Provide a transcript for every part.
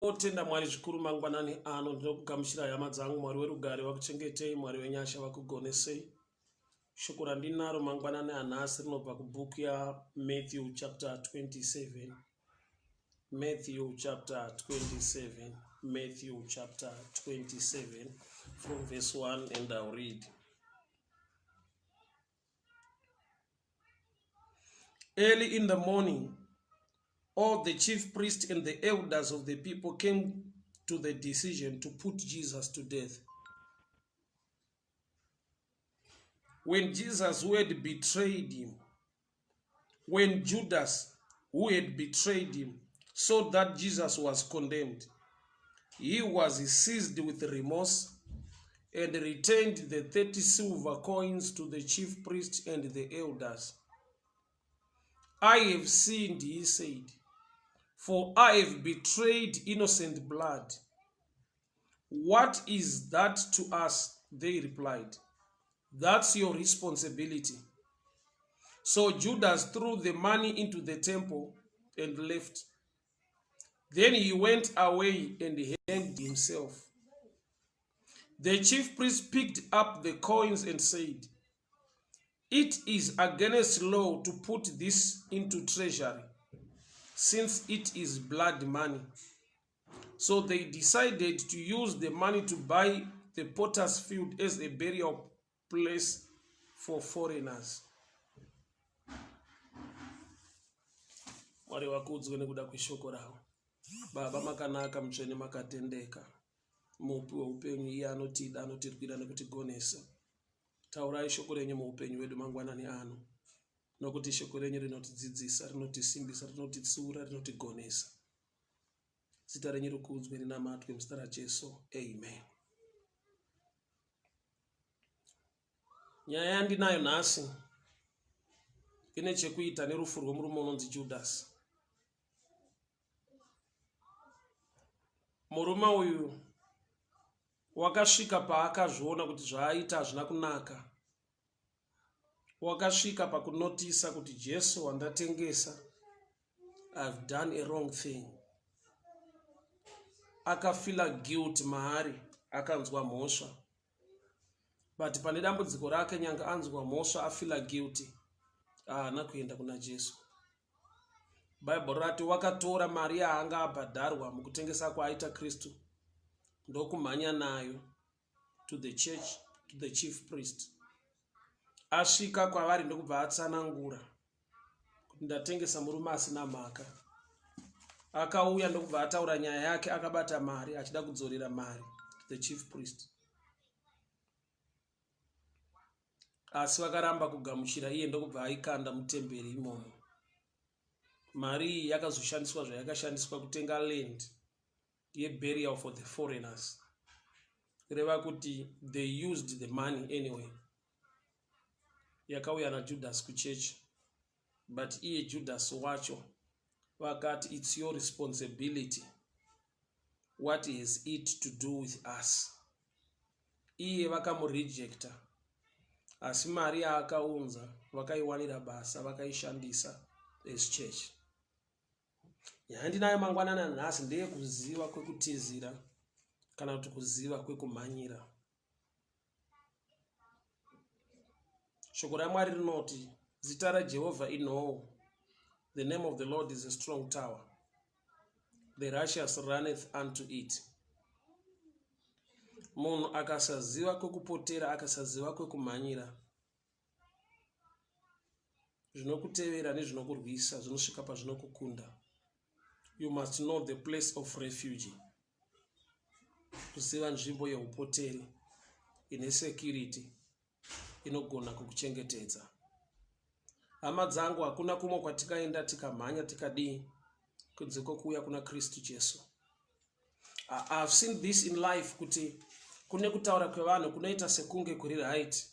Tinotenda Mwari zvikuru mangwanani ano ndinokugamuchira hama dzangu Mwari werugare vakuchengetei Mwari wenyasha vakugonesei shoko randinaro mangwanani anhasi rinobva kubhuku yaMatthew chapter 27 Matthew chapter 27 Matthew chapter 27 from verse 1 and I'll read Early in the morning, all the chief priests and the elders of the people came to the decision to put Jesus to death. When Jesus, who had betrayed him, when Judas, who had betrayed him, saw that Jesus was condemned, he was seized with remorse and returned the 30 silver coins to the chief priest and the elders. I have sinned, he said, for I have betrayed innocent blood. What is that to us? They replied. That's your responsibility. So Judas threw the money into the temple and left. Then he went away and hanged himself. The chief priest picked up the coins and said, It is against law to put this into treasury, since it is blood money. So they decided to use the money to buy the potter's field as a burial place for foreigners. Mwari vakudzwe nekuda kweshoko ravo. Baba makanaka, mutsvene makatendeka, mupi weupenyu, iye anotida, anotirwira nekutigonesa. Taurai shoko renyu muupenyu hwedu mangwanani ano, nokuti shoko renyu rinotidzidzisa, rinotisimbisa, rinotitsiura, rinotigonesa. Zita renyu rikudzwe rinamatwe muzita raJesu. Amen. Nyaya yandinayo nhasi ine chekuita nerufu rwemurume unonzi Judasi. Murume uyu wakasvika paakazviona kuti zvaaita hazvina kunaka. Wakasvika pakunotisa kuti Jesu wandatengesa, I've done a wrong thing. Akafila guilt maari, akanzwa mhosva. But pane dambudziko rake, nyange anzwa mhosva afila guilty, haana kuenda kuna Jesu. Bhaibheri rati wakatora mari yaanga abhadharwa mukutengesa kwaaita Kristu ndokumhanya nayo to the church, to the chief priest. Asvika kwavari ndokubva atsanangura kuti ndatengesa murume asina mhaka. Akauya ndokubva ataura nyaya yake akabata mari achida kudzorera mari to the chief priest. Asi vakaramba kugamuchira iye ndokubva aikanda mutemberi imomo. Mari iyi yakazoshandiswa zvayakashandiswa kutenga land yeburial for the foreigners. Kureva kuti they used the money anyway. Yakauya naJudas kuchechi, but iye Judas wacho vakati it's your responsibility. What has it to do with us? Iye vakamurejecta, asi mari yaakaunza vakaiwanira basa, vakaishandisa as church. Nyaya yandinayo mangwanani anhasi ndeyekuziva kwekutizira kana kuti kuziva kwekumhanyira. Shoko raMwari rinoti zita raJehovha inhowo. The name of the Lord is a strong tower. The righteous runneth unto it. Munhu akasaziva kwekupotera, akasaziva kwekumhanyira, zvinokutevera nezvinokurwisa zvinosvika pazvinokukunda. You must know the place of refuge. Kuziva nzvimbo yeupoteri ine security inogona kukuchengetedza. Hama dzangu, hakuna kumwe kwatikaenda tikamhanya tikadii kunze kwekuuya kuna Kristu Jesu. I've seen this in life kuti kune kutaura kwevanhu kunoita sekunge kuri right,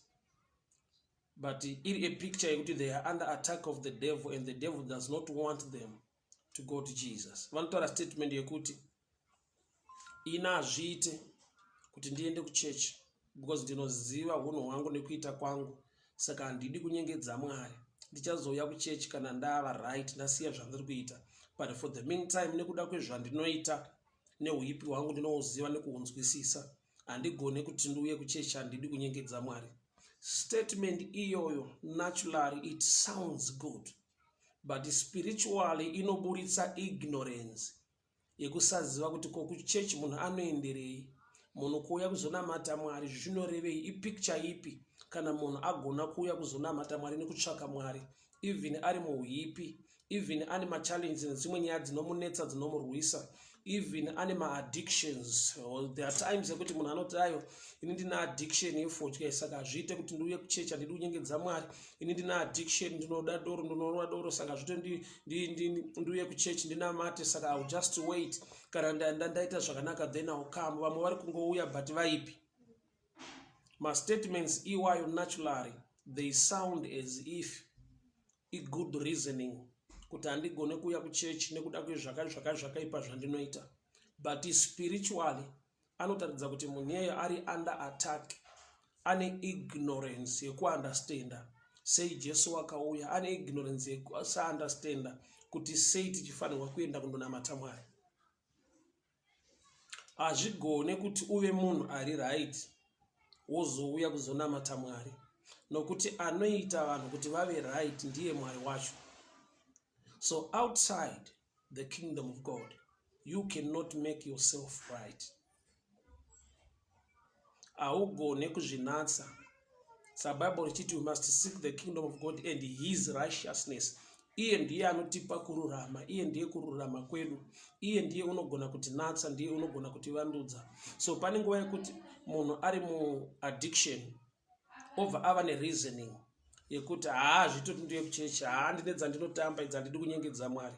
but iri a picture yekuti they are under attack of the devil and the devil does not want them to go to Jesus. Vanotaura statement yekuti ini hazviite kuti ndiende kuchechi because ndinoziva hunhu hwangu nekuita kwangu, saka handidi kunyengedza Mwari. Ndichazouya kuchechi kana ndava right, ndasiya zvandiri kuita, but for the meantime nekuda kwezvandinoita Neuipi hwangu ndinouziva nekuhunzwisisa. Handigone kuti ndiuye kuchechi, handidi kunyengedza Mwari. Statement iyoyo naturally it sounds good, but spiritually inoburitsa ignorance yekusaziva kuti ko kuchechi munhu anoenderei, munhu kuuya kuzonamata Mwari zvinorevei, ipicture ipi kana munhu agona kuuya kuzonamata Mwari nekutsvaka Mwari even ari muuipi, even ane machallenges nedzimwe nyaya dzinomunetsa, dzinomurwisa, even ane maaddictions. There are times ekuti munhu anoti, "Ayo, ini ndine addiction yefodya, saka hazviite kuti ndiuye kuchechi, handidi kunyengedza Mwari. Ini ndine addiction, ndinoda doro, ndinorwa doro, saka hazviite ndiuye kuchechi ndinamate. Saka I will just wait, kana ndaita zvakanaka, then I will come." Vamwe vari kungouya but vaipi. Mastatements iwayo naturally they sound as if igood reasoning kuti handigone kuuya kuchechi nekuda kwezvakati zvakati zvakaipa zvandinoita, but spiritually anotaridza kuti munhu iyeye ari under attack, ane ignorance yekuunderstanda sei Jesu wakauya, ane ignorance yekusaunderstanda kuti sei tichifanirwa kuenda kundonamata Mwari. Hazvigone kuti uve munhu ari right wozouya kuzonamata Mwari, nokuti anoita vanhu kuti vave right ndiye Mwari wacho. So outside the kingdom of God you cannot make yourself right. Haugone kuzvinatsa. Sabhaibheri richiti we must seek the kingdom of God and his righteousness. Iye ndiye anotipa kururama, iye ndiye kururama kwedu, iye ndiye unogona kutinatsa, ndiye unogona kutivandudza. So pane nguva yekuti munhu ari muaddiction obva ava nereasoning yekuti, "Haa, zvitoti ndiye kuchechi, haa, ndine dzandinotamba idzi, handidi kunyengedza Mwari."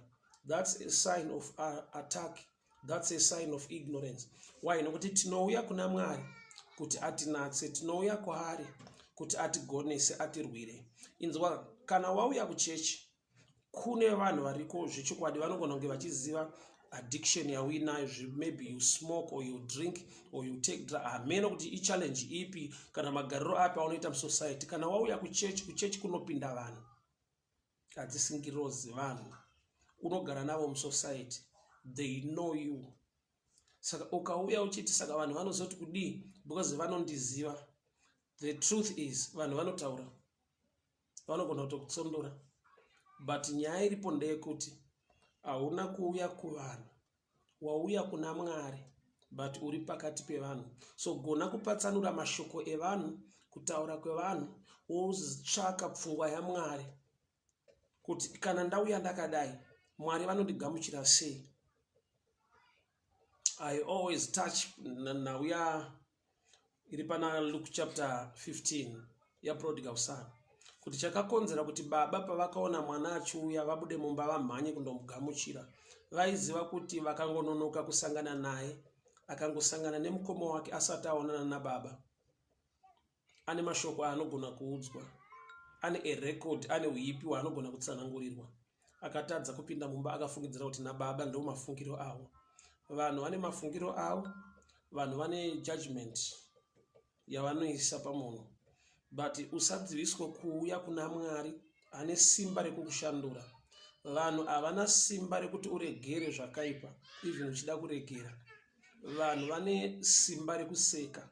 That's a sign of attack, that's a sign of ignorance. Why? Nokuti tinouya kuna Mwari kuti atinatse, tinouya kwaari kuti atigonese, atirwire. Inzwa, kana wauya kuchechi kune vanhu variko zvechokwadi vanogona kunge vachiziva addiction yauinayo. Maybe you smoke or you drink or you take drug, hameno kuti ichallenge ipi kana magariro api aunoita musociety. Kana wauya kuchechi, kuchechi kunopinda vanhu, hadzisingirozi, vanhu unogara navo musociety, they know you. Saka ukauya uchiti, "Saka vanhu vanozoti kudii because vanondiziva?" The truth is vanhu vanotaura, vanogona kutokutsondora, but nyaya iripo ndeyekuti hauna kuuya kuvanhu, wauya kuna Mwari, but uri pakati pevanhu. So gona kupatsanura mashoko evanhu, kutaura kwevanhu, wotsvaka pfungwa yaMwari kuti kana ndauya ndakadai, Mwari vanondigamuchira sei? I always touch nhau ya iri pana Luke chapter 15 yaprodigal son, kuti chakakonzera kuti baba pavakaona mwana achiuya vabude mumba vamhanye kundomugamuchira, vaiziva kuti vakangononoka kusangana naye, akangosangana nemukoma wake asati aonana nababa, ane mashoko aanogona kuudzwa, ane arecord, ane uipi hwaanogona kutsanangurirwa. Akatadza kupinda mumba akafungidzira kuti nababa ndo mafungiro avo. Vanhu vane mafungiro avo, vanhu vane judgment yavanoisa pamunhu, but usadziviswe kuuya kuna Mwari ane simba rekukushandura. Vanhu havana simba rekuti uregere zvakaipa even uchida kuregera. Vanhu vane simba rekuseka,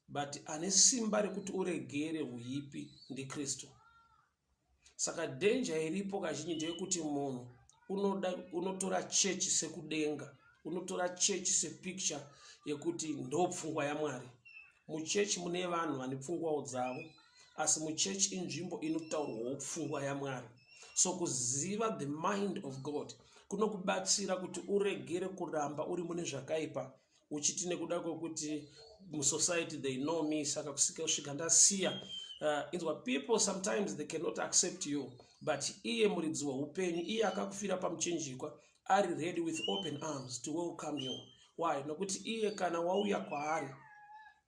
but ane simba rekuti uregere uipi ndiKristu. Saka danger iripo kazhinji ndeyekuti munhu unoda unotora chechi sekudenga, unotora chechi sepicture yekuti ndo pfungwa yaMwari. Muchechi mune vanhu vane pfungwawo dzavo, asi muchechi inzvimbo inotaurwawo pfungwa yaMwari. So kuziva the mind of God kunokubatsira kuti uregere kuramba uri mune zvakaipa uchiti nekuda kwekuti musociety they know me, saka kusvika ndasiya. Inzwa, people sometimes they cannot accept you, but iye muridzi weupenyu, iye akakufira pamuchinjikwa, ari ready with open arms to welcome you. Why? Nokuti iye kana wauya kwaari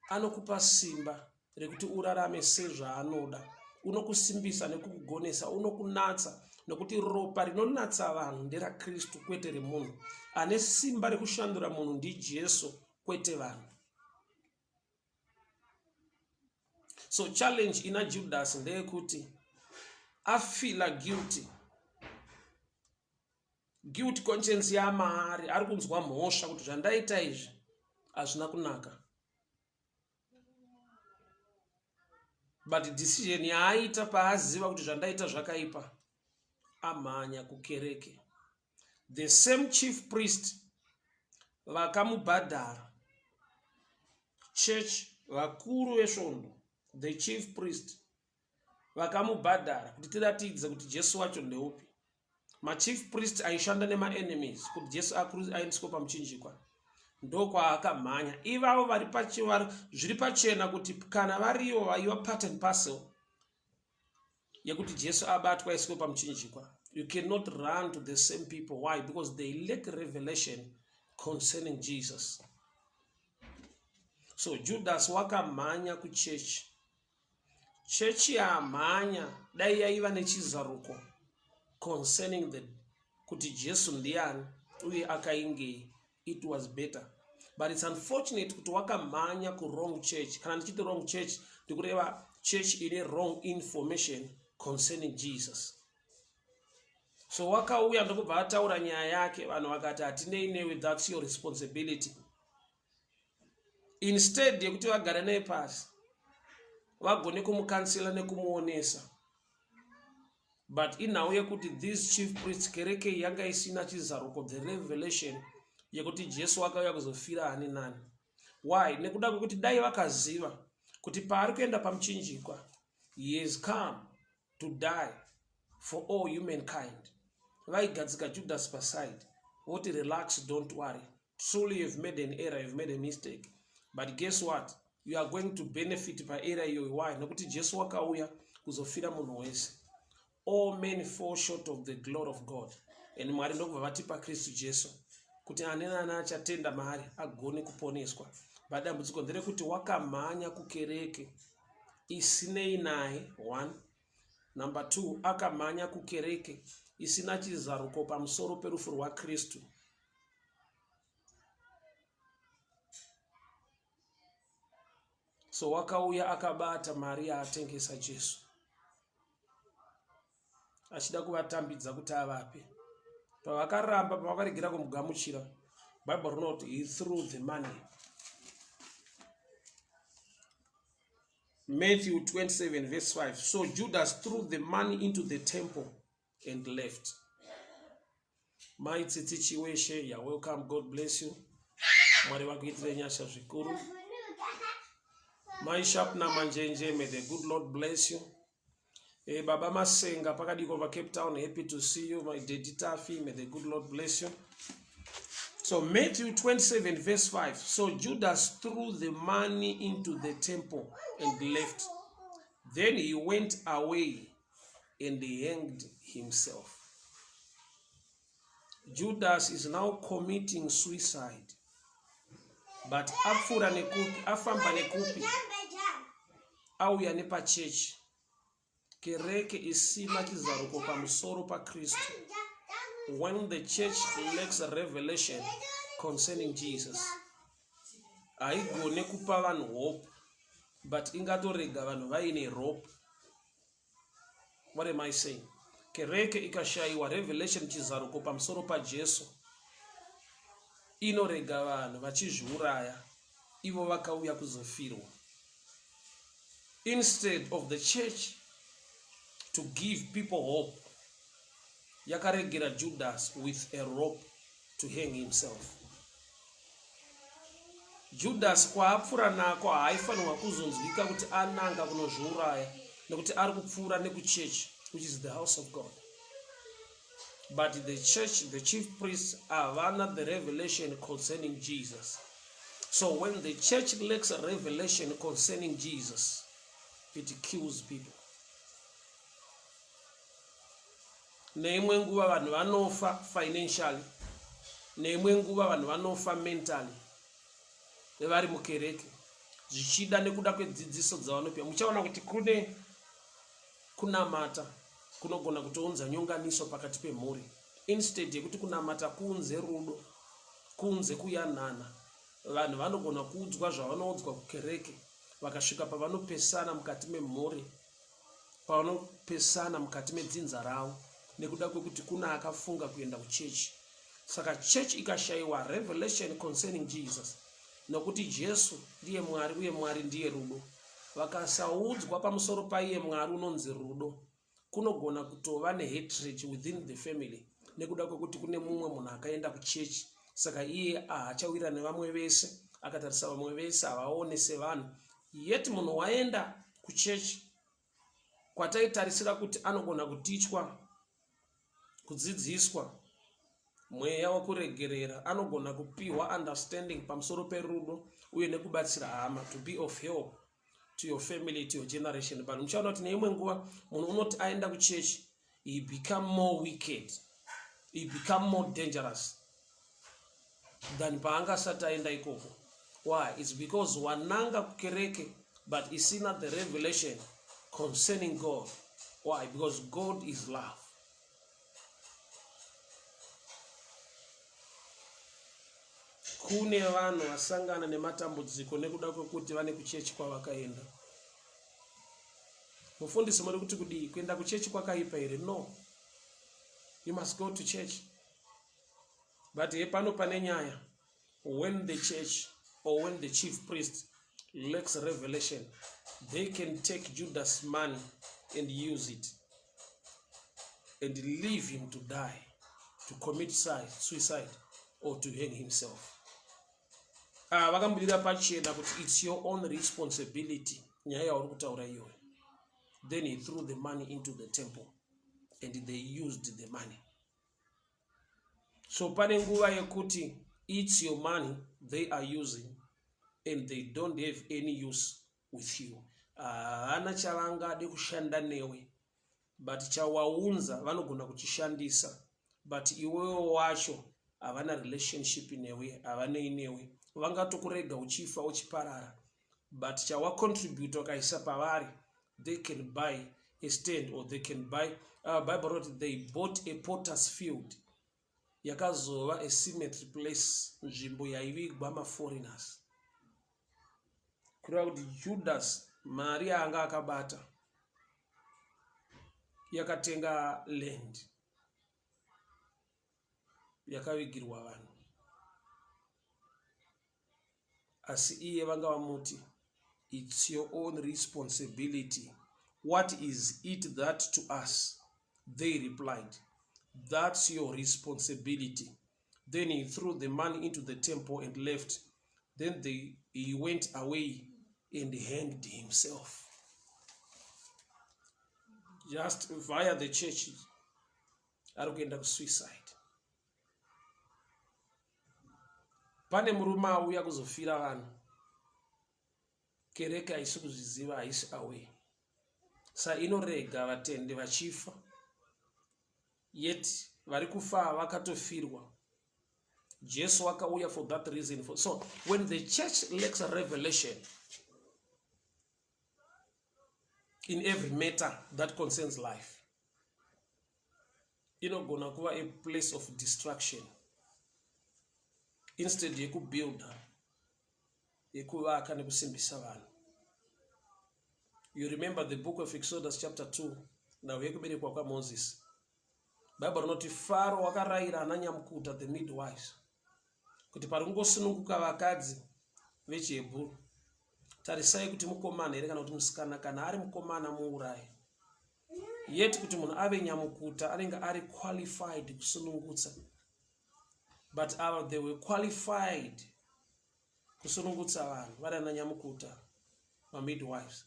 anokupa simba rekuti urarame sezvaanoda, unokusimbisa nekukugonesa, unokunatsa, nokuti ropa rinonatsa vanhu nderaKristu kwete remunhu. Ane simba rekushandura munhu ndiJesu kwete vanhu. So challenge ina Judas ndeyekuti afeela guilty. Guilt conscience yamaari, ari kunzwa mhosva kuti zvandaita izvi hazvina kunaka. But decision yaaita paaziva kuti zvandaita zvakaipa, amhanya kukereke. The same chief priest vakamubhadhara church, vakuru vesvondo, the chief priest vakamubhadhara kuti tiratidze kuti Jesu wacho ndeupi. Machief priest aishanda nemaenemies kuti Jesu aendeswe pamuchinjikwa, ndokwaakamhanya. Ivavo vari zviri pachena kuti kana varivo vaiva part and parcel yekuti Jesu abatwa aiswe pamuchinjikwa. You cannot run to the same people. Why? Because they lack revelation concerning Jesus. So Judas wakamhanya kuchechi. Chechi yamhanya dai yaiva nechizaruko concerning the kuti Jesu ndiani uye akaingei, it was better. But it's unfortunate kuti wakamhanya kuwrong church. Kana ndichiti wrong church, ndikureva church ine wrong information concerning Jesus. So wakauya ndokubva ataura nyaya yake, vanhu vakati hatinei newe, that's your responsibility. Instead yekuti vagare naye pasi vagone kumukansela nekumuonesa, but inhau yekuti these chief priests, kereke yanga isina chizaruko, the revelation yekuti Jesu akauya kuzofira ani nani. Why? Nekuda kwekuti dai vakaziva kuti paari kuenda pamuchinjikwa, he has come to die for all humankind, vaigadzika Judas paside voti, "Relax, don't worry. Truly you've made an error, you've made a mistake, but guess what? You are going to benefit paerror iyoyo." Why? Nekuti Jesu wakauya kuzofira munhu wese. All men fall short of the glory of God, and Mwari ndokubva vatipa Kristu Jesu kuti ani nani achatenda maari agone kuponeswa. But dambudziko nderekuti wakamhanya kukereke isinei naye, one. Number two, akamhanya kukereke isina chizaruko pamusoro perufu rwaKristu. So wakauya akabata mari yaatengesa Jesu achida kuvatambidza kuti avape. Pavakaramba, pavakaregera kumugamuchira, Bible rinoti he threw the money. Matthew 27 verse 5. So Judas threw the money into the temple and left. Mai Tsitsi Chiweshe, you're welcome. God bless you. Mwari vakuitire nyasha zvikuru. Mai Sharpna Manjenje, may the good Lord bless you. Hey, Baba Masenga, pakadiko pa Cape Town, happy to see you. My daddy Taffy, may the good Lord bless you. So Matthew 27 verse 5. So Judas threw the money into the temple and left. Then he went away and he hanged himself. Judas is now committing suicide. But apfuura nekupi, afamba nekupi, auya nepachechi, kereke isina chizaruko pamusoro paKristu. When the church lacks revelation concerning Jesus, haigone kupa vanhu hope, but ingatorega vanhu vaine rope. What am I saying? Kereke ikashayiwa revelation, chizaruko pamusoro paJesu, inorega vanhu vachizviuraya ivo vakauya kuzofirwa. Instead of the church to give people hope, yakaregera Judas with a rope to hang himself. Judas kwaapfuura nako haaifanirwa kuzonzwika kuti ananga kunozviuraya, nekuti ari kupfuura nekuchechi, which is the house of God. But the church, the chief priests havana the revelation concerning Jesus. So when the church lacks a revelation concerning Jesus, it kills people. Neimwe nguva vanhu vanofa financially, neimwe nguva vanhu vanofa mentally vari mukereke, zvichida nekuda kwedzidziso dzavanopiwa. Muchaona kuti kune kunamata kunogona kutounza nyonganiso pakati pemhuri. Instead yekuti kunamata kuunze rudo, kuunze kuyanana, vanhu vanogona kuudzwa zvavanoudzwa kukereke, vakasvika pavanopesana mukati memhuri, pavanopesana mukati medzinza ravo. nekuda kwekuti kuna akafunga kuenda kuchechi. Saka chechi ikashayiwa revelation concerning Jesus, nokuti Jesu ndiye Mwari uye Mwari ndiye rudo, vakasaudzwa pamusoro paiye Mwari unonzi rudo, kunogona kutova nehatred within the family nekuda kwekuti kune mumwe munhu akaenda kuchechi, saka iye ahachawira nevamwe vese, akatarisa vamwe vese havaone sevanhu, yet munhu waenda kuchechi kwataitarisira kuti anogona kutichwa, kudzidziswa mweya wekuregerera, anogona kupiwa understanding pamusoro perudo uye nekubatsira hama, to be of help to your family, to your generation. But muchaona kuti neimwe nguva munhu unoti aenda kuchechi, he become more wicked, he become more dangerous than paangasati aenda ikoko. Why? It's because wananga kukereke but isina the revelation concerning God. Why? Because God is love. Kune vanhu vasangana nematambudziko nekuda kwekuti vane kuchechi kwavakaenda. Mufundisi, muri kuti kudii? Kuenda kuchechi kwakaipa here? No, you must go to church, but hepano pane nyaya. When the church or when the chief priest lacks revelation, they can take Judas money and use it and leave him to die, to commit suicide or to hang himself. Ah, vakambudira pachena kuti it's your own responsibility, nyaya yauri kutaura iyoyo. Then he threw the money into the temple and they used the money. So pane nguva yekuti it's your money they are using and they don't have any use with you. Havana chavangade kushanda newe, but chawaunza vanogona kuchishandisa, but iwewo wacho havana relationship newe, havanei newe, vangatokurega uchifa uchiparara, but chawacontribute wakaisa pavari, they can buy a stand or they can buy Bible wrote they bought a potter's field yakazova a cemetery place, nzvimbo yaivigwa maforeigners. Kureva kuti Judas mari yaanga akabata yakatenga land yakavigirwa vanhu, asi iye vanga vamuti it's your own responsibility. What is it that to us? They replied, that's your responsibility. Then he threw the money into the temple and left. Then he went away and hanged himself. Just via the church ari kuenda kusuicide. Pane murume auya kuzofira vanhu, kereke haisi kuzviziva, haisi away, sa inorega vatendi vachifa, yet vari kufa vakatofirwa. Jesu akauya for that reason. So when the church lacks a revelation in every matter that concerns life, inogona kuva a place of destruction instead yekubuilda, yekuvaka nekusimbisa vanhu. You remember the book of Exodus chapter 2, nhau yekuberekwa kwaMoses. Bible rinoti Faro wakarayira ana nyamukuta, the midwives, kuti pari kungosununguka vakadzi vechiHebhuru, tarisai kuti mukomana here kana kuti musikana, kana ari mukomana muurayi. Yet kuti munhu ave nyamukuta anenge ari qualified kusunungutsa, but ava they were qualified kusunungutsa vanhu vari ana nyamukuta, mamidwives,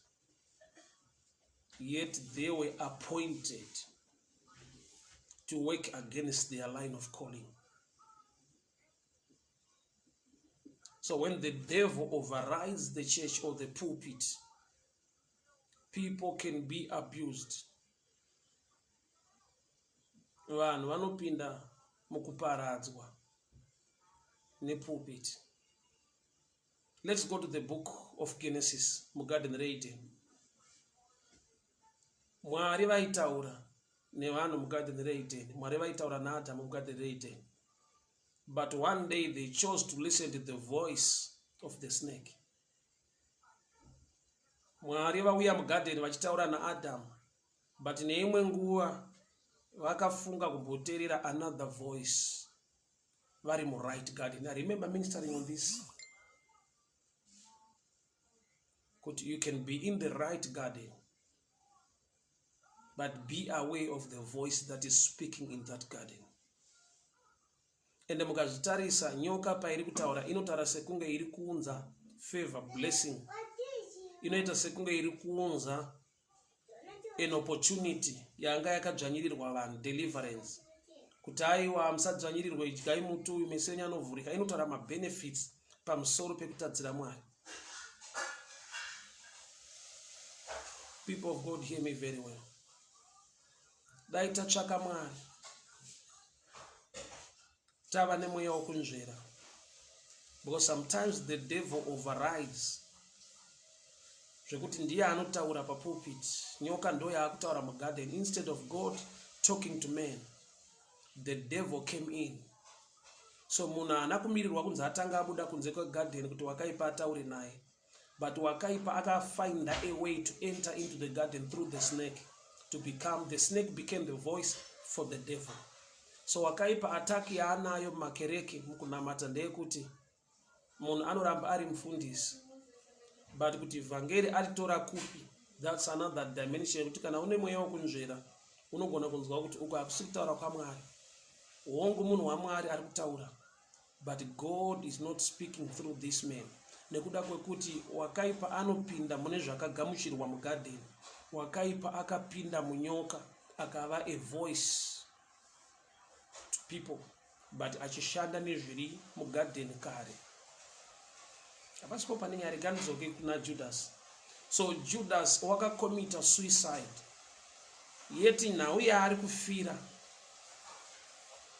yet they were appointed to work against their line of calling. So when the devil overrides the church or the pulpit, people can be abused. Vanhu vanopinda mukuparadzwa nepulpit. Let's go to the book of Genesis, mugarden reEden. Mwari vaitaura nevanhu mugarden reEden, Mwari vaitaura naAdhamu mugarden reEden, but one day they chose to listen to the voice of the snake. Mwari vauya mugadheni vachitaura naAdhamu, but neimwe nguva Vakafunga kumboteerera another voice vari muright garden. I remember ministering on this kuti you can be in the right garden but be aware of the voice that is speaking in that garden. Ende mukazvitarisa nyoka pairi kutaura inotaura sekunge iri kuunza favor blessing, inoita sekunge iri kuunza an opportunity yanga yakadzvanyirirwa vanhu, deliverance, kuti aiwa musadzvanyirirwe, idyai muti uyu meso enyu anovhurika. Inotaura mabenefits pamusoro pekutadzira Mwari. People of God, hear me very well. Dai tatsvaka Mwari, tava nemweya wokunzvera, because sometimes the devil overrides zvekuti ndiye anotaura papulpit. Nyoka ndo yaakutaura mugarden. Instead of God talking to man, the devil came in. So munhu haana kumirirwa kunzi atanga abuda kunze kwegarden kuti wakaipa ataure naye, but wakaipa akafinda a way to enter into the garden through the snake to become the snake became the voice for the devil. So wakaipa attack yaanayo mumakereke mukunamata ndeyekuti munhu anoramba ari mufundisi, but kuti vhangeri aritora kupi, that's another dimension yekuti kana une mweya wekunzvera unogona kunzwa kuti uku hakusi kutaura kwaMwari. Hongu, munhu waMwari ari kutaura, but God is not speaking through this man, nekuda kwekuti wakaipa anopinda mune zvakagamuchirwa mugadheni. Wakaipa akapinda munyoka akava a voice to people, but achishanda nezviri mugadheni kare. Hapasipo pane nyaya. Rega ndidzoke kuna Judas. So Judas wakakomita suicide, yeti nhau yaari kufira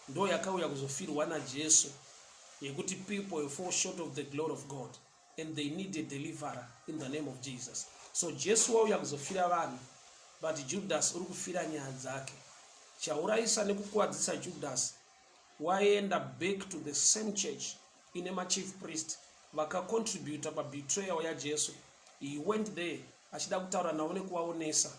ndo yakauya kuzofirwa naJesu, yekuti people fall short of the glory of God and they need a deliverer in the name of Jesus. So Jesu wauya kuzofira vanhu, but Judas uri kufira nyaya dzake. Chaurayisa nekukuwadzisa Judas, waenda back to the same church ine machief priest vakacontributa pabetrayal yaJesu. He went there achida kutaura navo nekuvaonesa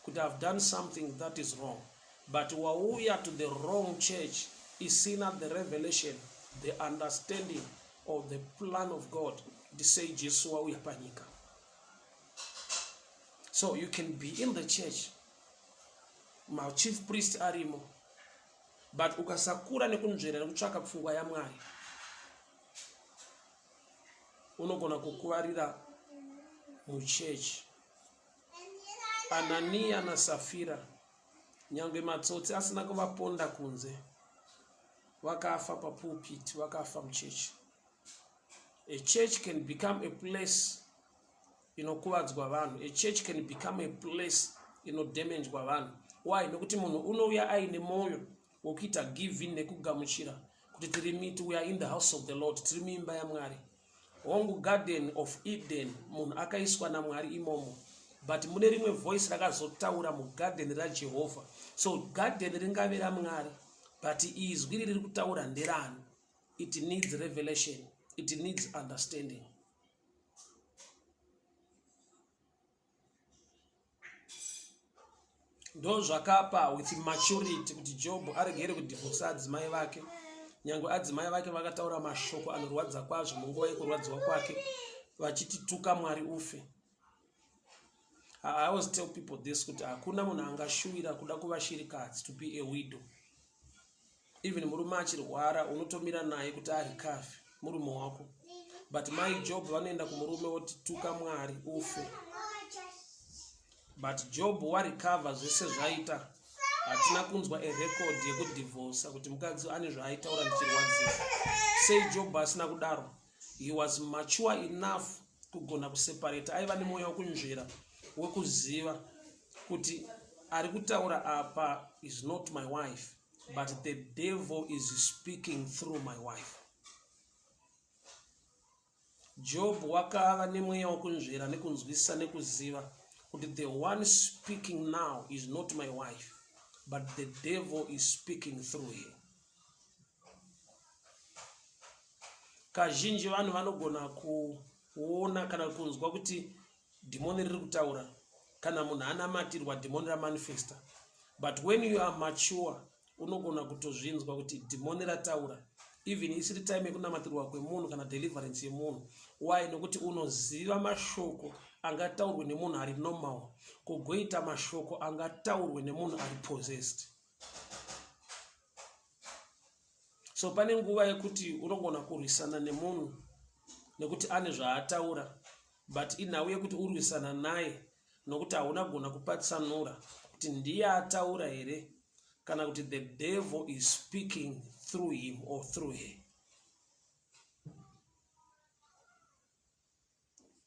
kuti have done something that is wrong, but wauya to the wrong church isina the revelation, the understanding of the plan of God, kuti sei Jesu wauya panyika. So you can be in the church, machief priest arimo, but ukasakura nekunzvera nekutsvaka pfungwa yaMwari, unogona kukuvarira muchechi. Ananiya naSafira, nyange matsotsi asina kuvaponda kunze, vakafa papulpit, vakafa muchechi. A church can become a place inokuvadzwa vanhu. A church can become a place inodhemenjwa vanhu. Why? Nokuti munhu unouya aine mwoyo wekuita giving nekugamuchira kuti tiri miti, we are in the house of the Lord, tiri muimba yaMwari. Hongu, Garden of Eden, munhu akaiswa naMwari imomo, but mune rimwe voice rakazotaura mugarden raJehovha. So garden ringave raMwari, but izwi riri kutaura nderani? It needs revelation, it needs understanding. Ndozvakapa with maturity kuti Job aregere kudhivhosa adzimai vake, nyange adzimai vake vakataura mashoko anorwadza kwazvo munguva yekurwadziwa kwake, vachiti tuka Mwari ufe. I always tell people this, kuti hakuna munhu angashuwira kuda kuva shirikadzi, to be a widow. Even murume achirwara unotomira naye kuti arecover murume wako, but mai Job vanoenda kumurume woti tuka Mwari ufe. But Job warecover zvese zvaita, hatina kunzwa arecord yekudhivhosa kuti mukadzi ane zvaaitaura ndichirwadziwa. Sei Job asina kudaro? He was mature enough kugona kuseparata. Aiva nemwoyo wekunzvera, wekuziva kuti ari kutaura apa is not my wife, but the devil is speaking through my wife. Job wakava nemweya wekunzvera nekunzwisisa nekuziva kuti the one speaking now is not my wife, but the devil is speaking through her. Kazhinji vanhu vanogona kuona kana kunzwa kuti dhimoni riri kutaura kana munhu anamatirwa, dhimoni ramanifesta. But when you are mature unogona kutozvinzwa kuti dhimoni rataura even isiri time yekunamatirwa kwemunhu kana deliverance yemunhu. Why? Nokuti unoziva mashoko angataurwe nemunhu ari normal kogoita mashoko angataurwe nemunhu ari possessed. So pane nguva yekuti unogona kurwisana nemunhu nekuti ane zvaataura, but inhau yekuti urwisana naye nokuti hauna kugona kupatsanura kuti ndiye ataura here kana kuti the devil is speaking through him or through her.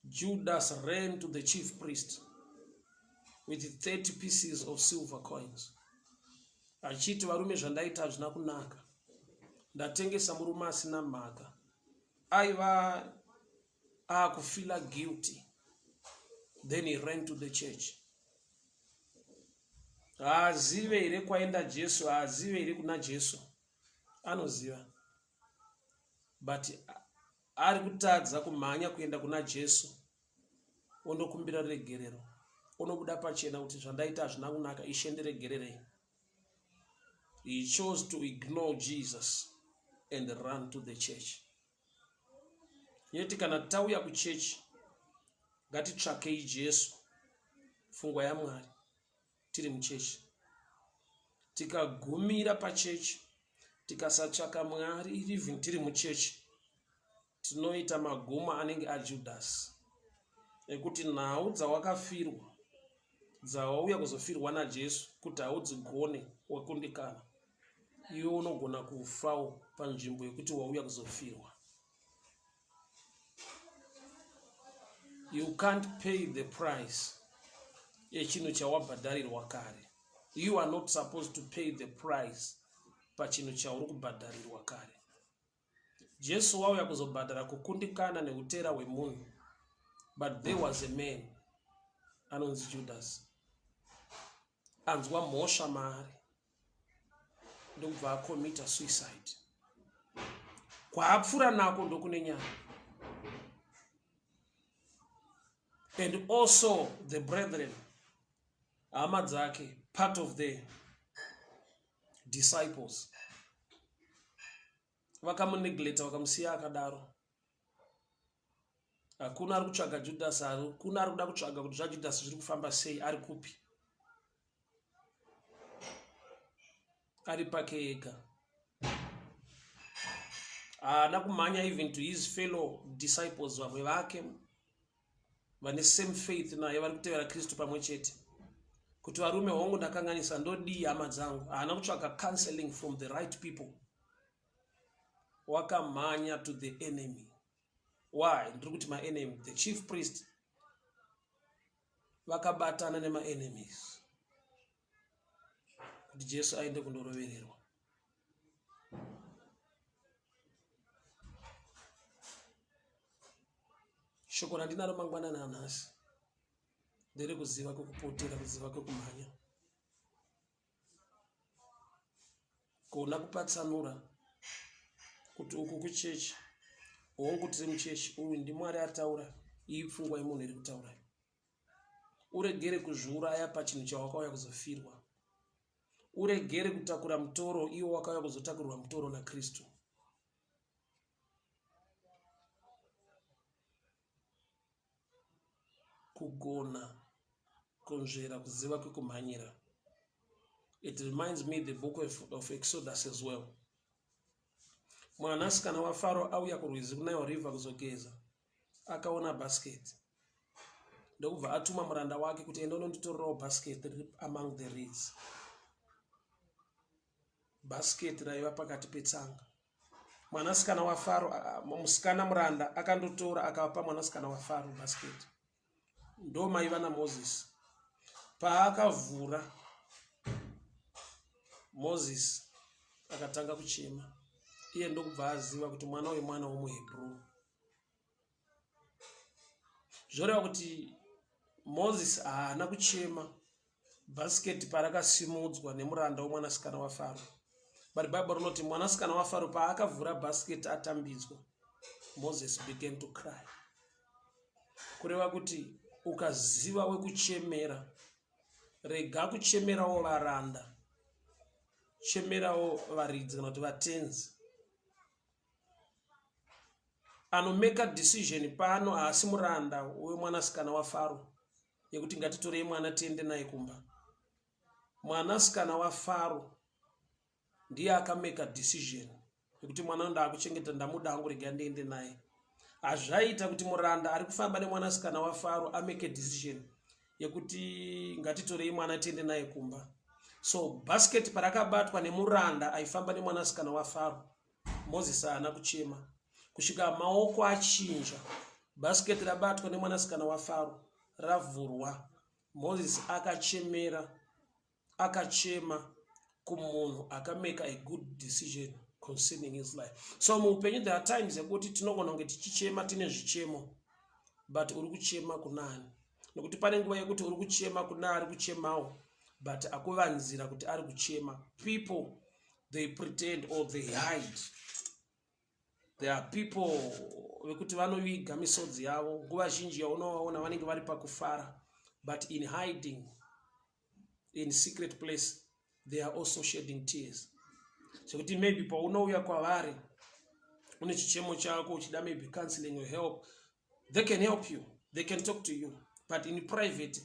Judas ran to the chief priest with 30 pieces of silver coins achiti, varume, zvandaita hazvina kunaka, ndatengesa murume asina mhaka. Aiva akufila guilty, then he ran to the church. Haazive here kwaenda Jesu? Haazive here kuna Jesu? Anoziva, but ari kutadza kumhanya kuenda kuna Jesu ondokumbira ruregerero, onobuda pachena kuti zvandaita hazvina kunaka, Ishe ndiregererei. He chose to ignore Jesus and run to the church. Yeti kana tauya kuchechi ngatitsvakei Jesu, pfungwa yaMwari tiri muchechi. Tikagumira pachechi tikasatsvaka Mwari even tiri muchechi, tinoita magumo anenge aJudhasi, ekuti nhau dzawakafirwa dzawauya kuzofirwa naJesu kuti haudzigone, wakundikana. Iwe unogona kufawo panzvimbo yekuti wauya kuzofirwa. You can't pay the price yechinhu chawabhadharirwa kare. You are not supposed to pay the price pachinhu chauri kubhadharirwa kare. Jesu wauya kuzobhadhara kukundikana neutera hwemunhu, but there was a man anonzi Judas anzwa mhosva maari ndokubva akomita suicide. Kwaapfuura nako ndokune nyaya. And also the brethren, hama dzake, part of the disciples, vakamunegleta vakamusiya akadaro. Hakuna ari kutsvaga Judas, hakuna ari kuda kutsvaga kuti zvaJudas zviri kufamba sei, ari kupi, ari pake ega. Haana kumhanya even to his fellow disciples, vamwe vake vane same faith naye, vari kutevera Kristu pamwe chete, kuti varume, hongu ndakanganisa, ndodii hama dzangu? Haana kutsvaga counseling from the right people. Wakamhanya to the enemy. Why ndiri kuti maenemy? The chief priest vakabatana nemaenemies kuti Jesu aende kundorovererwa. Shoko randinaro mangwanani anhasi nderekuziva kwekupotera, kuziva kwekumhanya, gona kupatsanura kuti uku kuchechi, hongu tiri muchechi, uyu ndiMwari ataura, iyi pfungwa yemunhu iri kutaura. Uregere kuzviuraya pachinhu chawakauya kuzofirwa. Uregere kutakura mutoro iwo wakauya kuzotakurirwa mutoro naKristu. Kugona kunzvera kuziva kwekumhanyira. It reminds me the book of Exodus as well. Mwanasikana waFaro auya kurwizi kuNile River kuzogeza, akaona basket ndokubva atuma muranda wake kuti enda unonditorerawo basket riri among the reeds. Basket raiva pakati petsanga. Mwanasikana waFaro, musikana muranda akandotora akapa mwanasikana waFaro basket. Ndo maiva naMoses. Paakavhura, Moses akatanga kuchema, iye ndokubva aziva kuti mwana uyu mwana womuHebrew. Zvoreva kuti Moses haana kuchema bhasiketi parakasimudzwa nemuranda womwanasikana waFaro, but Bible rinoti mwanasikana waFaro paakavhura bhasiketi atambidzwa, Moses began to cry. Kureva kuti ukaziva wekuchemera, Rega kuchemerawo varanda, chemerawo varidzi kana kuti vatenzi. Anomeka decision pano haasi muranda wemwanasikana waFaro yekuti ngatitorei mwana tiende naye kumba. Mwanasikana waFaro ndiye akameka decision yekuti mwana ndakuchengeta ndamuda hangu rega ndiende naye. Hazvaita kuti muranda ari kufamba nemwanasikana waFaro ameke decision yekuti ngatitorei mwana tiende naye kumba. So basket parakabatwa nemuranda aifamba nemwanasikana waFaro, Moses haana kuchema kusvika maoko achinja. Basket rabatwa nemwanasikana waFaro ravhurwa, Moses akachemera akachema kumunhu akameka a good decision concerning his life. So muupenyu there are times yekuti tinogona kunge tichichema tine zvichemo, but uri kuchema kunani? Nekuti pane nguva yekuti uri kuchema kuna ari kuchemawo, but akuvanzira kuti ari kuchema. People, they pretend or they hide. There are people vekuti vanoviga misodzi yavo. Nguva zhinji yaunovaona vanenge vari pakufara, but in hiding, in secret place, they are also shedding tears. Zvekuti maybe paunouya kwavari une chichemo chako uchida maybe counseling or help, they can help you, they can talk to you, but in private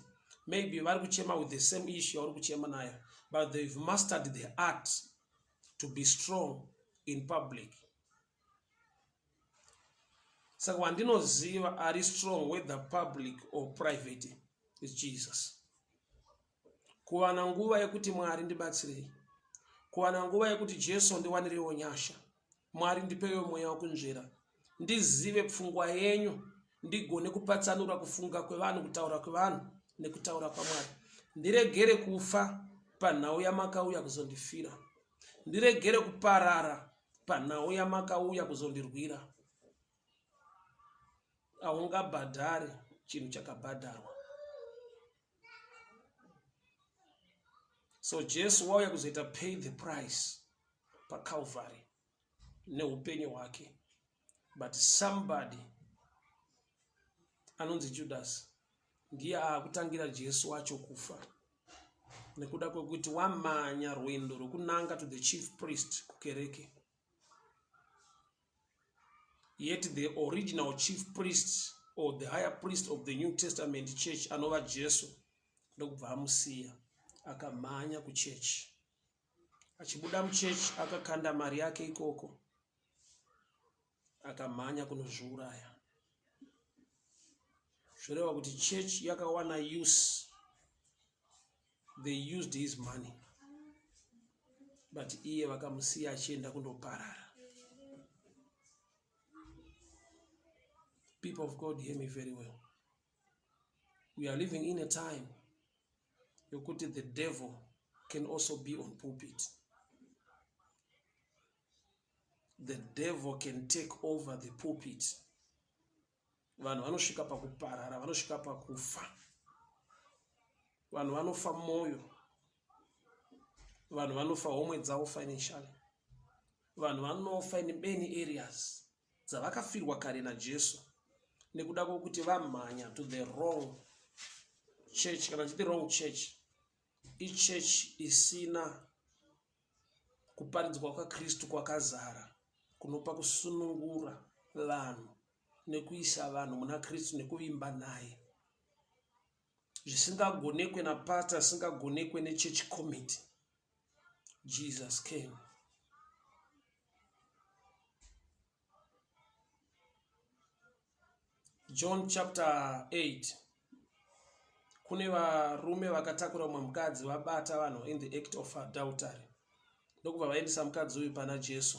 maybe vari kuchema with the same issue yauri kuchema nayo, but they've mastered the art to be strong in public. Saka wandinoziva ari strong whether public or private is Jesus. Kuwana nguva yekuti Mwari ndibatsirei, kuwana nguva yekuti Jesu ndiwanirewo nyasha, Mwari ndipewo mweya wekunzvera, ndizive pfungwa yenyu, ndigone kupatsanura kufunga kwevanhu, kutaura kwevanhu nekutaura kwaMwari. Ndiregere kufa panhau yamakauya kuzondifira, ndiregere kuparara panhau yamakauya kuzondirwira. Haungabhadhari chinhu chakabhadharwa. So Jesu wauya kuzoita pay the price paCalvary neupenyu hwake, but somebody anonzi Judas ndiye aakutangira Jesu wacho kufa nekuda kwekuti wamanya rwendo rwekunanga to the chief priest kukereke. Yet the original chief priest or the higher priest of the New Testament church anova Jesu ndokubva amusiya akamhanya kuchechi. Achibuda muchechi akakanda mari yake ikoko akamhanya kunozviuraya. Zvoreva kuti church yakawana use, they used his money, but iye vakamusiya achienda kundoparara. People of God, hear me very well. We are living in a time yokuti the devil can also be on pulpit. The devil can take over the pulpit. Vanhu vanosvika pakuparara, vanosvika pakufa, vanhu vanofa mwoyo, vanhu vanofa homwe dzavo financially, vanhu vanofa in many areas dzavakafirwa kare naJesu nekuda kwokuti vamhanya to the wrong church. Kana chiti wrong church, ichurch isina kuparidzwa kwaKristu kwakazara kunopa kusunungura vanhu nekuisa vanhu muna Kristu nekuvimba naye, zvisingagonekwe napastor, zvisingagonekwe nechurch committee. Jesus came. John chapter 8, kune varume vakatakura umwe mukadzi, vabata vanhu in the act of adultery, ndokubva vaendesa mukadzi uyu pana Jesu.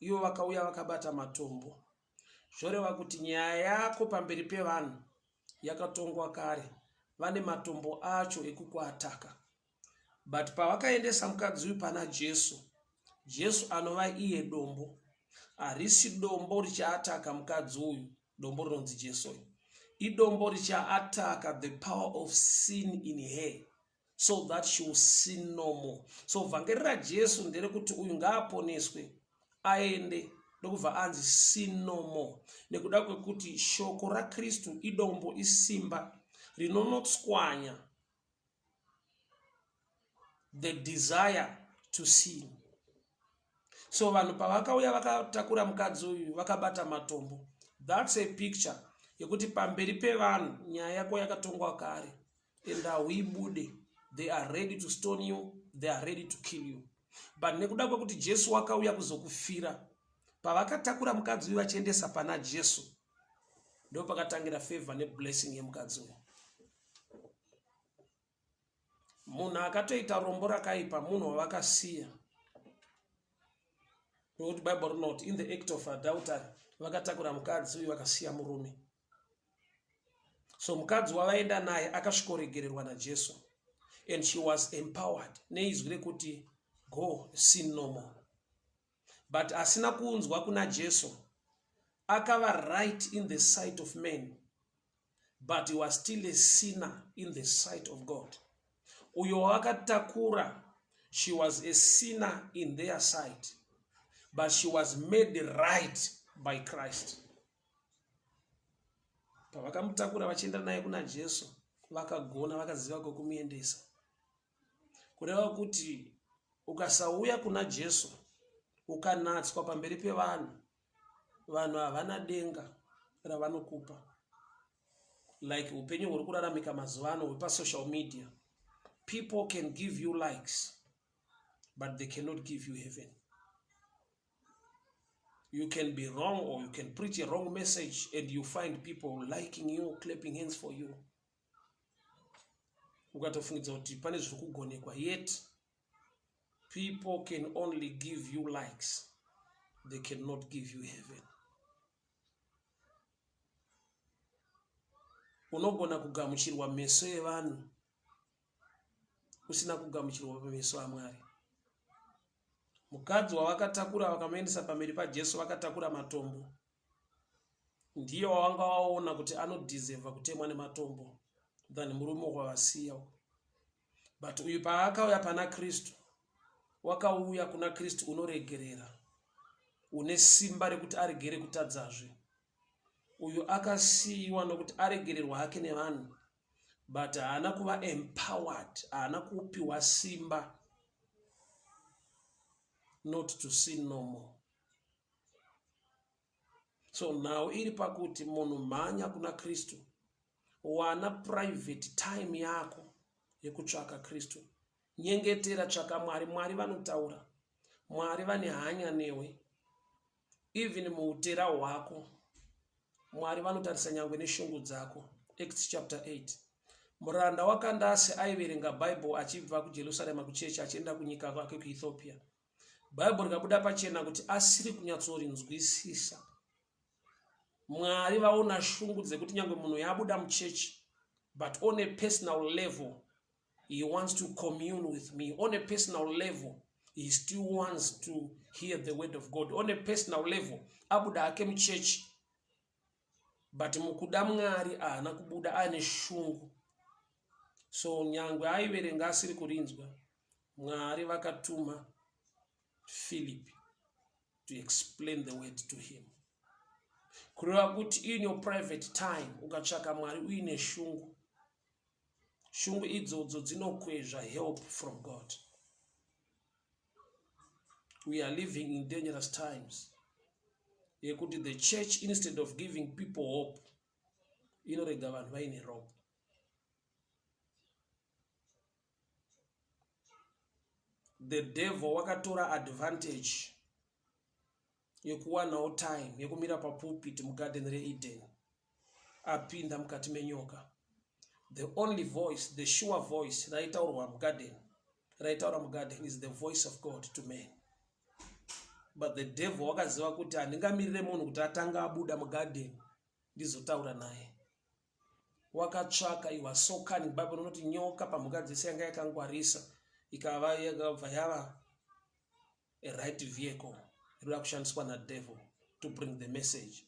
Ivo vakauya vakabata matombo. Zvoreva kuti nyaya yako pamberi pevanhu yakatongwa kare, vane matombo acho ekukuataka. But pavakaendesa mukadzi uyu pana Jesu, Jesu anova iye dombo, harisi dombo richaataka mukadzi uyu. Dombo rinonzi Jesu uyu idombo richaataka the power of sin in her so that she will sin no more. So vhangeri raJesu nderekuti uyu ngaaponeswe aende, ndokubva anzi sin no more, nekuda kwekuti shoko raKristu idombo, isimba rinonotswanya. The desire to sin. So vanhu pavakauya vakatakura mukadzi uyu vakabata matombo, that's a picture yekuti pamberi pevanhu nyaya yako yakatongwa kare and hauibude. They are ready to stone you, they are ready to kill you, but nekuda kwekuti Jesu wakauya kuzokufira, pavakatakura mukadzi uyu vachiendesa pana Jesu, ndo pakatangira favor neblessing yemukadzi uyu. Munhu akatoita rombo rakaipa munhu wavakasiya, nokuti Bible rinoti in the act of adultery vakatakura mukadzi uyu vakasiya murume. So mukadzi wavaenda naye akasvikoregererwa naJesu and she was empowered neizwi rekuti, "Go, sin no more." But asina kuunzwa kuna Jesu akava right in the sight of men, but he was still a sinner in the sight of God. Uyo wavakatakura, she was a sinner in their sight, but she was made right by Christ. Pavakamutakura vachienda naye kuna Jesu, vakagona, vakaziva kwekumuendesa. Kureva kuti ukasauya kuna Jesu ukanatswa pamberi pevanhu, vanhu havana denga ravanokupa. Like upenyu huri kuraramika mazuva ano hwepasocial media, people can give you likes, but they cannot give you heaven. You can be wrong or you can preach a wrong message and you find people liking you, clapping hands for you, ukatofungidza kuti pane zviri kugonekwa. Yet people can only give you likes, they cannot give you heaven. Unogona kugamuchirwa meso evanhu usina kugamuchirwa pameso aMwari. Mukadzi wavakatakura vakamuendesa pamberi paJesu vakatakura matombo ndiye wavanga waona kuti anodhizevha kutemwa nematombo than murume wavasiya. But uyu paakauya pana Kristu, wakauya kuna Kristu unoregerera, une simba rekuti aregere kutadzazve. Uyu akasiyiwa nokuti aregererwa hake nevanhu, but haana kuva empowered, haana kupiwa simba not to sin no more. So nhau iri pakuti munhu mhanya kuna Kristu, wana private time yako yekutsvaka Kristu, nyengetera, tsvaka Mwari. Mwari vanotaura, Mwari vane hanya newe. Even muutera hwako Mwari vanotarisa nyangwe neshungu dzako. Acts chapter 8, muranda waKandase aiverenga Bhaibheri achibva kuJerusarema kuchechi achienda kunyika kwake kuEthiopia. Bhaibheri rikabuda pachena kuti asiri kunyatsorinzwisisa. Mwari vaona shungu dzekuti nyange munhu yabuda muchechi, but on a personal level he wants to commune with me. On a personal level he still wants to hear the word of God. On a personal level abuda hake muchechi, but mukuda Mwari haana kubuda, aine shungu. So nyangwe aiverenga asiri kurinzwa, Mwari vakatuma Philip to explain the word to him. Kureva kuti in your private time ukatsvaka Mwari uine shungu, shungu idzodzo dzinokwezva help from God. We are living in dangerous times yekuti the church, instead of giving people hope, inorega vanhu vaine rope. The devil wakatora advantage yekuwanawo time yekumira papulpit mugarden reEden, apinda mukati menyoka. The only voice, the sure voice raitaurwa mugarden, raitaura mugarden, is the voice of God to man. But the devil wakaziva kuti handingamirire munhu kuti atanga abuda mugarden ndizotaura naye. Wakatsvaka, he was so cunning. Bible rinoti nyoka pamhuka dzese yanga yakangwarisa, ikava yakabva yava a right vehicle inoda kushandiswa nadevil to bring the message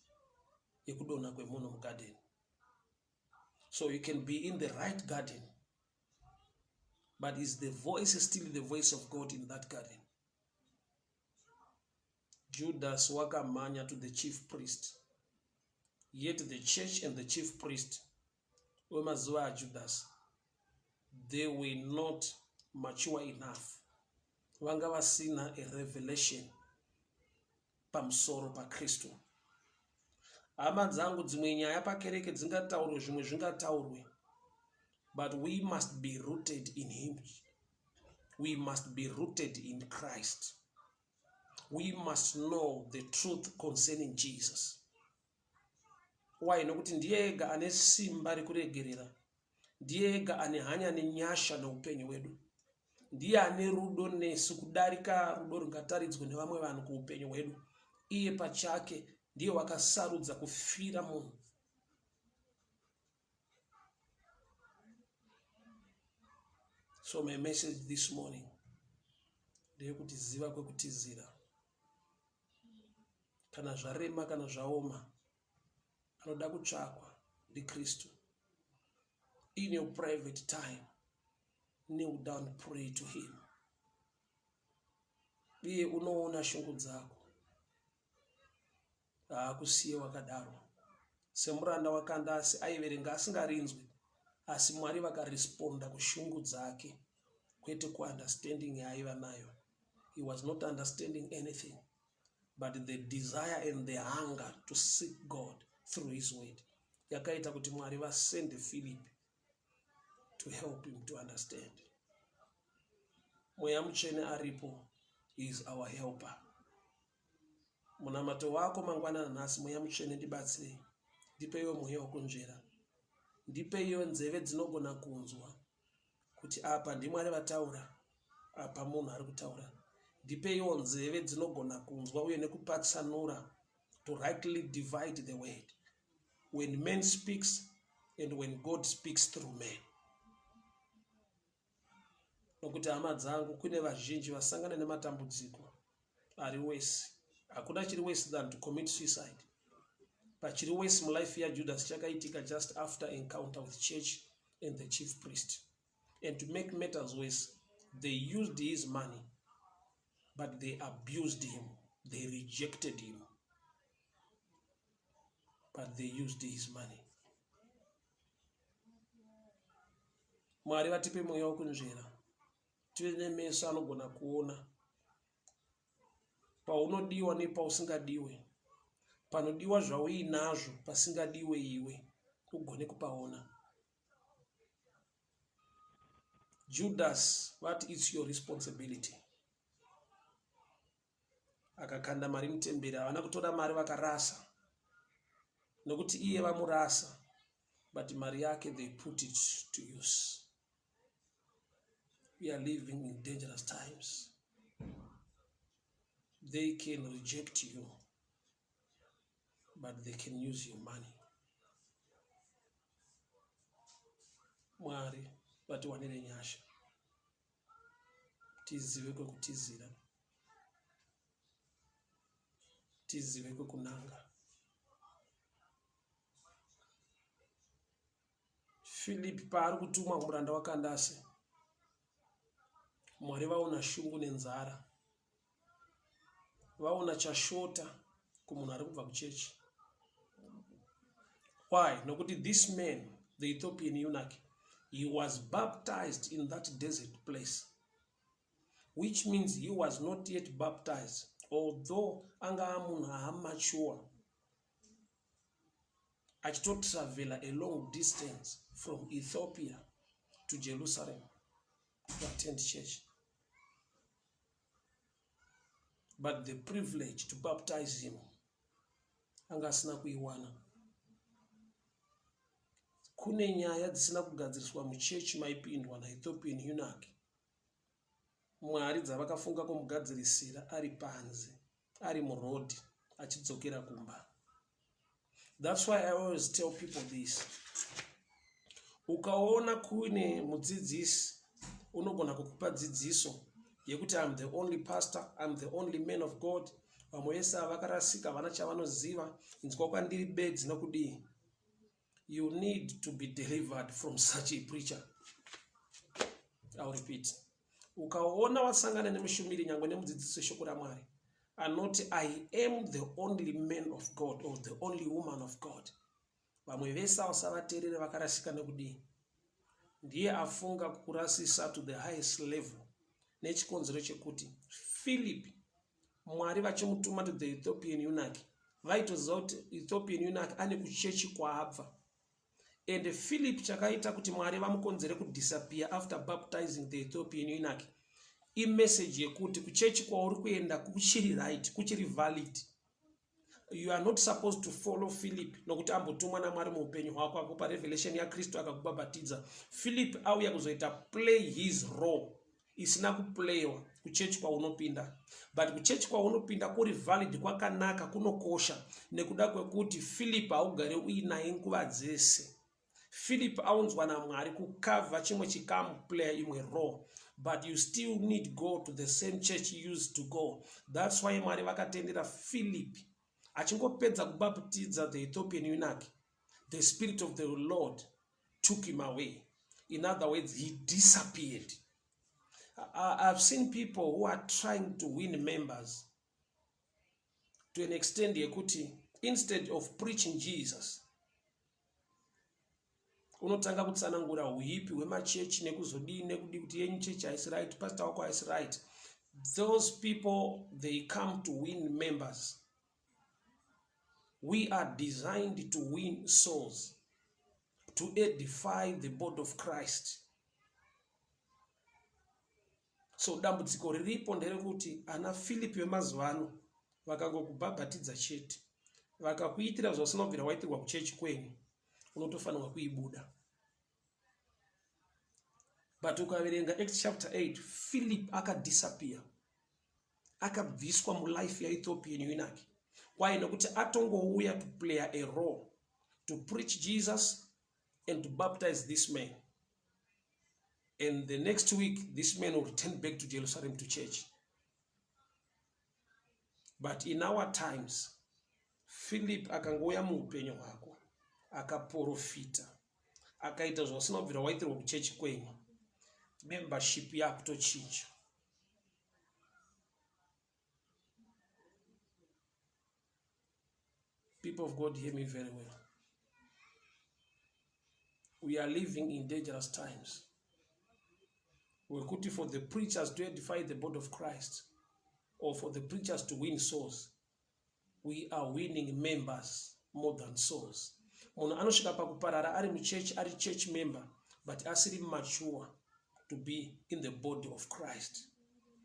yekudonha kwemunhu mugarden. So you can be in the right garden, but is the voice still the voice of God in that garden? Judas wakamhanya to the chief priest, yet the church and the chief priest wemazuva aJudas, they were not mature enough. Vanga vasina a revelation pamusoro paKristu. Hama dzangu, dzimwe nyaya pakereke dzingataurwe, zvimwe zvingataurwe, but we must be rooted in him. We must be rooted in Christ. We must know the truth concerning Jesus. Why? Nokuti ndiye ega ane simba rekuregerera, ndiye ega ane hanya nenyasha neupenyu hwedu, ndiye ane rudo nesu kudarika rudo rungataridzwe nevamwe vanhu kuupenyu hwedu. Iye pachake ndiye wakasarudza kufira munhu. So my message this morning ndeyekuti ziva kwekutizira. Kana zvarema, kana zvaoma, anoda kutsvakwa ndiKristu. In your private time, kneel down, pray to him. Iye unoona shungu dzako, haakusiye wakadaro. Semuranda waKandasi aiverenga asingarinzwi, asi Mwari vakaresponda kushungu dzake, kwete kuunderstanding yaaiva nayo. He was not understanding anything, but the desire and the hunger to seek God through his word yakaita kuti Mwari vasende Philip to help him to understand. Mweya Mutsvene aripo, he is our helper. Munamato wako mangwanana nhasi, Mweya Mutsvene ndibatsirei, ndipeiwo mweya wekunzvera, ndipeiwo nzeve dzinogona kunzwa kuti apa ndiMwari vataura, apa munhu ari kutaura. Ndipeiwo nzeve dzinogona kunzwa uye nekupatsanura, to rightly divide the word when man speaks and when God speaks through man. Nokuti hama dzangu, kune vazhinji vasangana nematambudziko ari worse. Hakuna chiri worse than to commit suicide. Pachiri worse mulife yaJudas chakaitika just after encounter with church and the chief priest. And to make matters worse, they used his money, but they abused him, they rejected him, but they used his money. Mwari vatipe mweya wekunzvera, tive nemeso anogona kuona paunodiwa nepausingadiwe, panodiwa zvauinazvo, pasingadiwe iwe ugone kupaona. Judas vati, "It's your responsibility." Akakanda mari mutemberi, havana kutora mari, vakarasa, nokuti iye vamurasa, but mari yake they put it to use. We are living in dangerous times. They can reject you, but they can use your money. Mwari vatiwanire nyasha, tizive kwekutizira, tizive kwekunanga. Philip paari kutumwa kumuranda waKandase, Mwari vaona shungu nenzara, vaona chashota kumunhu ari kubva kuchechi. Why? Nokuti this man, the Ethiopian eunuch, he was baptized in that desert place, which means he was not yet baptized, although anga amunhu aamature, achitotravela a long distance from Ethiopia to Jerusalem to attend church, but the privilege to baptize him anga asina kuiwana. Kune nyaya dzisina kugadziriswa muchechi maipindwa naEthiopian eunuch, Mwari dzavakafunga kumugadzirisira ari panze, ari murodhi achidzokera kumba. That's why I always tell people this: ukaona kuine mudzidzisi unogona kukupa dzidziso yekuti I'm the only pastor, I'm the only man of God, vamwe vese vakarasika, havana chavanoziva, inzwa kwandiri bedzi nokudii, you need to be delivered from such a preacher. I'll repeat: ukaona wasangana nemushumiri, nyangwe nemudzidzisi weshoko raMwari, anoti, "I am the only man of God or the only woman of God, vamwe vese usavateerere, vakarasika nekudii," Ndiye afunga kukurasisa to the highest level nechikonzero chekuti Philip, Mwari vachimutuma to the Ethiopian eunuch, vaitoziva kuti Ethiopian eunuch ane kuchechi kwaabva. And Philip, chakaita kuti Mwari vamukonzere kudisappear after baptizing the Ethiopian eunuch imessage yekuti kuchechi kwauri kuenda kuchiri right, kuchiri valid. You are not supposed to follow Philip nokuti ambotumwa naMwari muupenyu hwako, akupa revelation yaKristu, akakubhabhatidza. Philip auya kuzoita play his role isina kuplaywa kuchechi kwaunopinda, but kuchechi kwaunopinda kuri valid, kwakanaka, kunokosha nekuda kwekuti Philip haugare uinaye nguva dzese. Philip aunzwa naMwari kukavha chimwe chikamu, player imwe role, but you still need go to the same church you used to go. That's why Mwari vakatendera Philip achingopedza kubaputidza the Ethiopian eunuch, the Spirit of the Lord took him away. In other words, he disappeared. I've seen people who are trying to win members to an extent yekuti instead of preaching Jesus, unotanga kutsanangura huipi hwemachechi nekuzodii nekudii, kuti yenyu chechi haisi right, pastor wako haisi right. Those people, they come to win members. We are designed to win souls, to edify the body of Christ. So dambudziko riripo nderekuti ana Philip vemazuva ano vakangokubhabhatidza chete, vakakuitira zvausina kubvira waitirwa kuchechi kwenyu, unotofanirwa kuibuda. But ukaverenga Acts chapter 8, Philip akadisappear, akabviswa mulife yaEthiopian eunuch. Why? Nokuti atongouya to play a role, to preach Jesus and to baptize this man, and the next week this man will return back to Jerusalem, to church. But in our times, Philip akangouya muupenyu hwako, akaprofita, akaita zvausina kubvira waitirwa kuchechi kwenyu, membership yakutochinja. People of God, hear me very well. We are living in dangerous times wekuti for the preachers to edify the body of Christ or for the preachers to win souls, we are winning members more than souls. Munhu anosvika pakuparara ari muchechi, ari church member, but asiri mature to be in the body of Christ,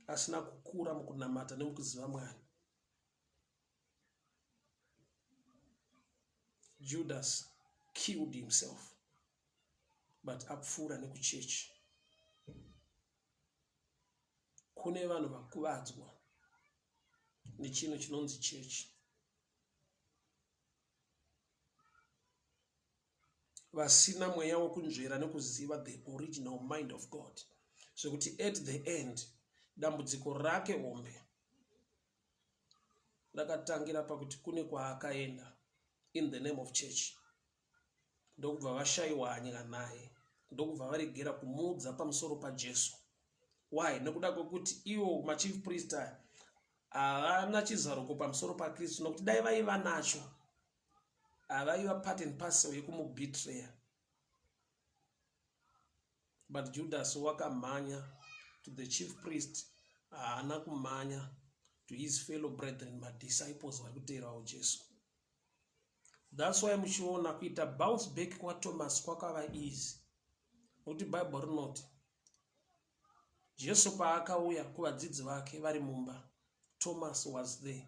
asina kukura mukunamata nemukuziva Mwari. Judas killed himself, but apfuura nekuchechi. Kune vanhu vakuvadzwa nechinhu chinonzi chechi, vasina mweya wekunzvera nekuziva the original mind of God, zvekuti at the end dambudziko rake hombe rakatangira pakuti kune kwaakaenda in the name of church, ndokubva vashayiwa hanya naye, ndokubva varegera kumuudza pamusoro paJesu. Why? Nekuda kwekuti ivo machief priest aya havana chizaruko pamusoro paKristu, nokuti dai vaiva nacho havaiva part and parcel yekumubetreya. But Judas wakamhanya to the chief priest, haana kumhanya to his fellow brethren, madisciples vari kuteerawo Jesu. That's why muchiona kuita bounce back kwaThomas kwakava easy, nokuti Bible rinoti Jesu paakauya kuvadzidzi vake vari mumba, Thomas was there.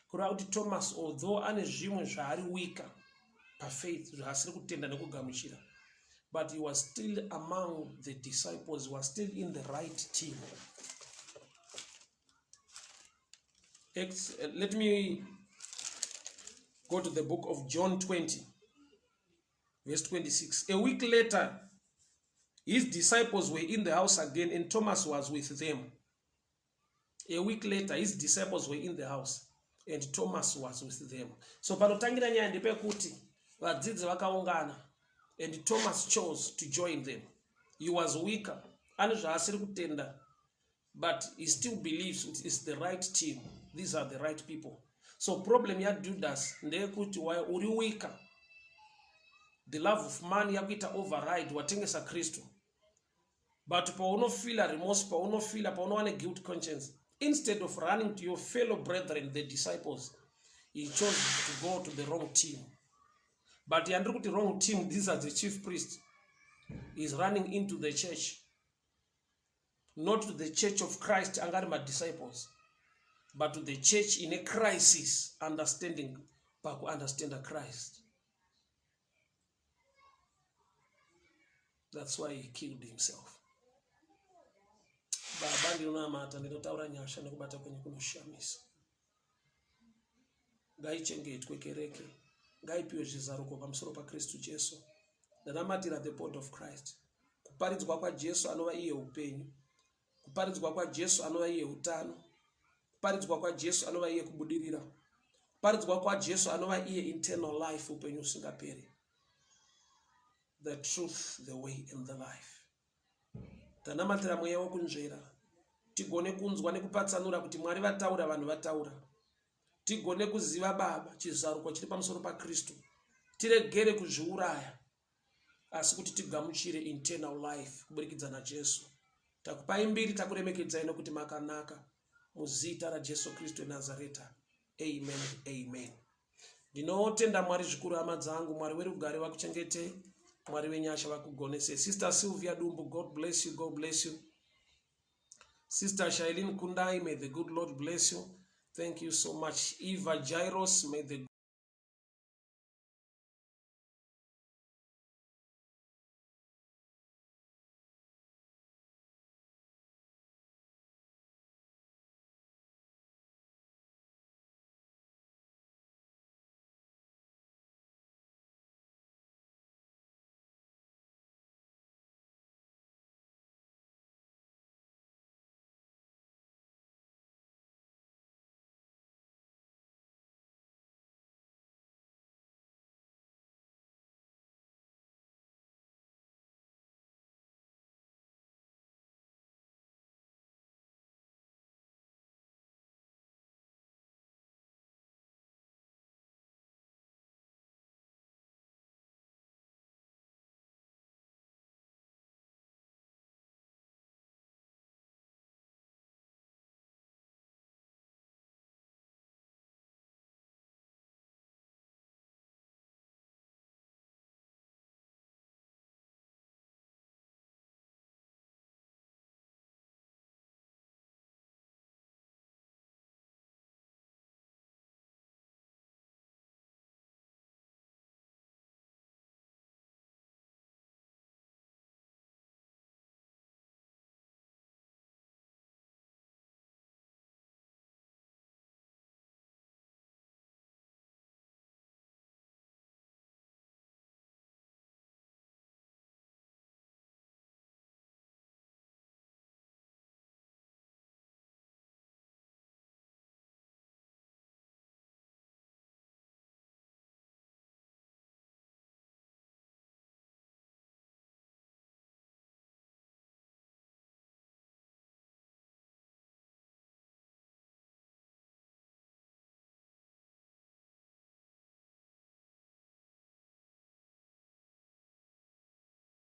Kureva kuti Thomas, although ane zvimwe zvaari weaker pafaith, zvaasiri kutenda nekugamuchira, but he was still among the disciples, he was still in the right team. Acts, let me go to the book of John 20 verse 26. A week later, his disciples were in the house again, and Thomas was with them. A week later, his disciples were in the house and Thomas was with them. So panotangira nyaya ndepekuti vadzidzi vakaungana and Thomas chose to join them. He was weaker, ane zvaasiri kutenda, but he still believes it is the right team, these are the right people. So problem yaJudas ndeyekuti uri weaker. The love of money yakuita override, watengesa Kristu. But paunofeela remorse, paunofeela, paunova neguilt conscience, instead of running to your fellow brethren, the disciples, he chose to go to the wrong team. But yandiri kuti wrong team, these are the chief priest, is running into the church, not to the church of Christ anga ari madisciples, but to the church in a crisis understanding, pakuunderstanda Christ. That's why he killed himself. Baba, ndinonamata, ndinotaura nyasha nekubata kwenyu kunoshamisa. Ngaichengetwe kereke, ngaipiwe zvizaruko pamusoro paKristu Jesu. Ndanamatira the body of Christ, kuparidzwa kwaJesu anova iye upenyu, kuparidzwa kwaJesu anova iye utano, kuparidzwa kwaJesu anova iye kubudirira, kuparidzwa kwaJesu anova iye internal life, upenyu husingaperi, the truth, the way and the life. Tanamatira mweya wokunzvera, tigone kunzwa nekupatsanura kuti Mwari vataura, vanhu vataura. Tigone kuziva, Baba, chizaruko chiri pamusoro paKristu. Tiregere kuzviuraya, asi kuti tigamuchire internal life kuburikidza naJesu. Takupai mbiri, takuremekedzai nokuti makanaka. Muzita raJesu Kristu weNazareta, amen, amen. Ndinotenda Mwari zvikuru, hama dzangu. Mwari werugare vakuchengetei, Mwari wenyasha vakugonese. Sister Sylvia Dumbu, God bless you, God bless you. Sister Shailin Kundai, may the good Lord bless you. Thank you so much. Eva Jairos, may the